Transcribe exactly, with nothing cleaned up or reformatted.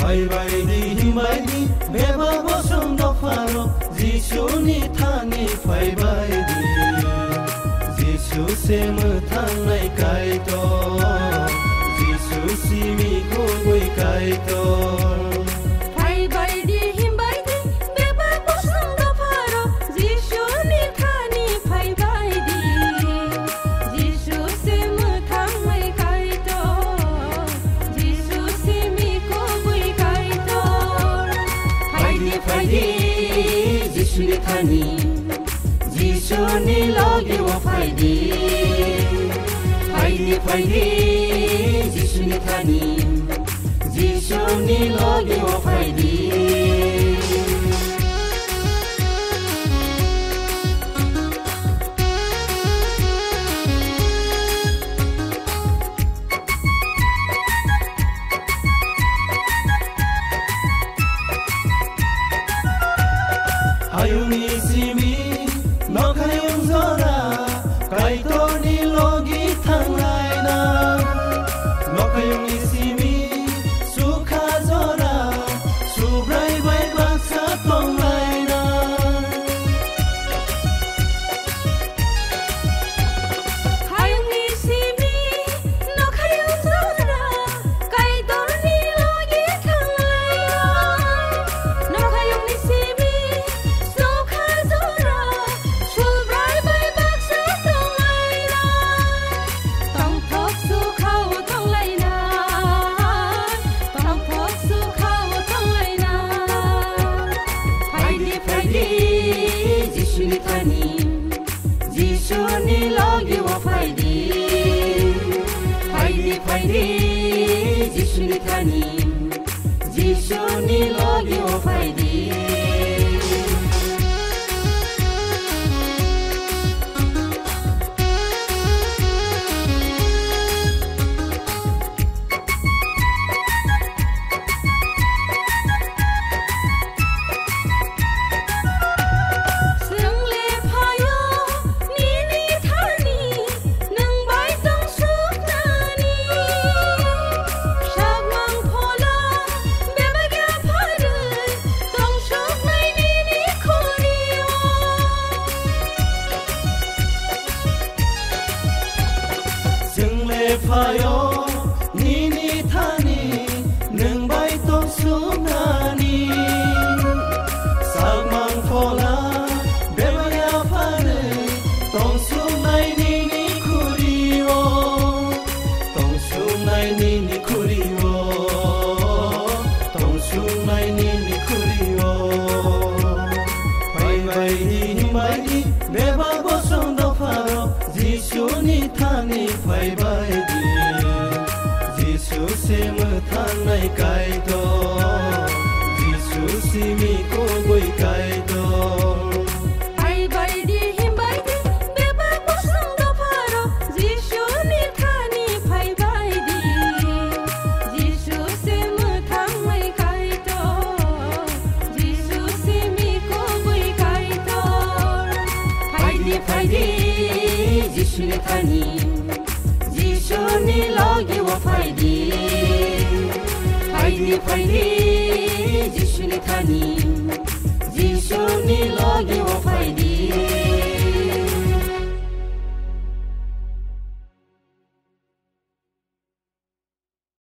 Phaibai di, himbai di, bebak bosong dopharo, Jisuni thani phaibai di. Jisu se mwthangnai Kaitor, Jisu simi kubui Kaitor. Phaibai di, himbai di, bebak bosong dopharo, Jisuni thani phaibai di. Jisu se mwthangnai Kaitor, Jisu simi kubui Kaitor. Phaidi, phaidi, Jisuni thani, Jisuni logi o phaidi. Phaidi, phaidi, Jisuni thani, Jisuni logi o phaidi. Ayungni simi nokhayung jora, Kaitorni logi thanglaina. Nokhayungni simi sukha jora, Subrai bai baksa tonglaina. Hayungni simi nokhayung jora, Kaitorni logi thanglaina. Nokhayungni simi sukha jora, Subrai bai baksa tonglaina. Tongthok sukha o tonglaina. Tongthok sukha o tonglaina. Phaidi, phaidi, Jisuni thani, Jisuni logi o phaidi. Phaidi, phaidi, Jisuni thani, Jisuni logi o phaidi. Chwng le phaio nini thani, nwng bai tong suknani. Sakmang phola bebak ya pharwi tong suknai nini khuri-o. Chwng le phaio nini thani, nwng bai tong suknani. Sakmang phola bebak ya pharwi tong suknai nini khuri-o. Tong suknai nini khuri-o. Tong suknai nini khuri-o. Phaibai di, himbai di, bebak bosong dopharo, Jisuni thani phaibai di. Jisu se mwthangnai Kaitor, Jisu simi kubui Kaitor. Phaibai di, himbai di, bebak bosong dopharo, Jisuni thani phaibai di. Jisu se mwthangnai Kaitor, Jisu simi kubui Kaitor. Phaidi, phaidi, Jisuni thani, Jisuni logi o phaidi. Phaidi, phaidi, Jisuni thani, Jisuni logi o phaidi.